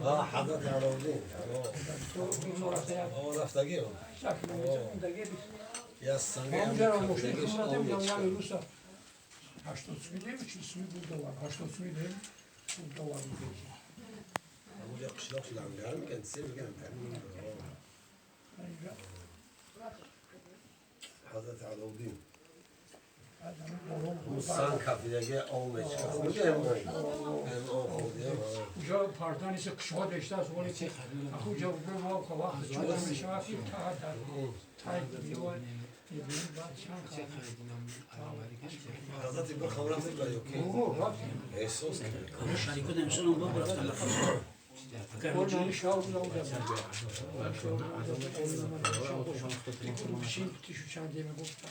Ҳазрати Аловуддин. Рафтагӣ. Я санги. Мошини рафтем, 80 сумӣ дем, 40 сумӣ буд, доллар, 80 сумӣ дем, буд, доллар буд. Ҳамуҷа қишлоқ лангар мекан, се мекан. Ҳазрати Аловуддин. Санг кафидаги об мечика. Хурдем об хурдем. Уҷа парданиси қишҳо доштааст, вале уҷа мо вақт чӯда мешавад, ки та дар тай девор мебинем, баъд чанд. Ҳазрати Бирхам рафтем ба ёки? Рафтем. Эҳсос кардем. Шарикот امسال هم رفتن. من شاه بودم. تیشو چند میگفتم.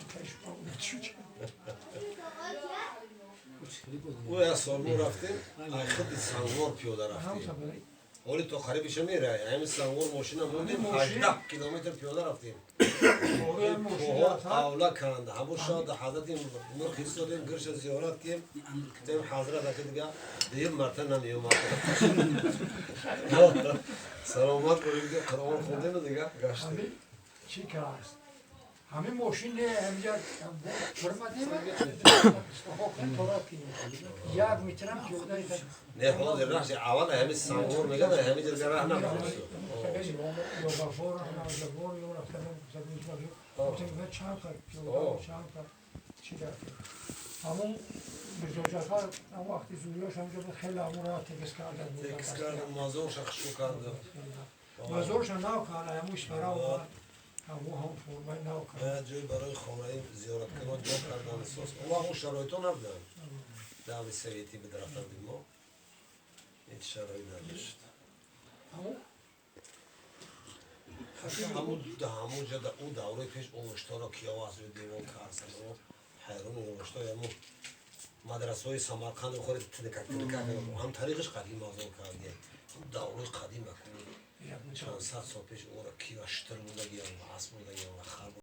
Ӯ як сол мо рафтем, ай худи Сангвор пиёда рафтем. Ҳоли то қарибиша мерай, ҳами Сангвор мошина мондем, 18 километр пиёда рафтем. Авла канд, ҳамун шода ҳазрати мирх истодем, гирша зиёрат кем, гуфтем, ҳазрат, ака, дига дуюм марта намеомад. Саломат бурем, Қуръон хондему дига гаштем. Чӣ кааст? Ҳамин мошине ҳамҷа бирмадем, як метрам пиёда. Не, ҳозир рахши аввал ҳами Сангвор меган, ҳами ҷа раҳ набуд. Чанд пиёда, чанд чӣ рафтем. Ҳамон Мирзо Ҷафар ҳамон вақти зуриёш ҳамҷа буд, хеле ҳамонро тегис карда. Тегис карда, мазорша хушку карда. Мазорша нав карда, ҳамун исфара омад, ҳамон ҳам формаи нав кард. Ҷой барои хонаи зиёраткунон ҷо кардан эҳсос. Он вақт он шароитҳо набуданд. Даври советӣ буд, рафта будем мо. Ҳеҷ шароит надошт. Ҳамун ҷо ӯ давраи пеш овоштаро киёв аз рӯи девон карсан. Ҳайрони овоштаи ҳамун мадрасаҳои Самарқанд хори тинакак тинакак ҳам тариқиш қадим мазор кардем. Давраи қадим, чанд сад сол пеш ора кива штир бурдагиям, асп бурдагиям ва хар.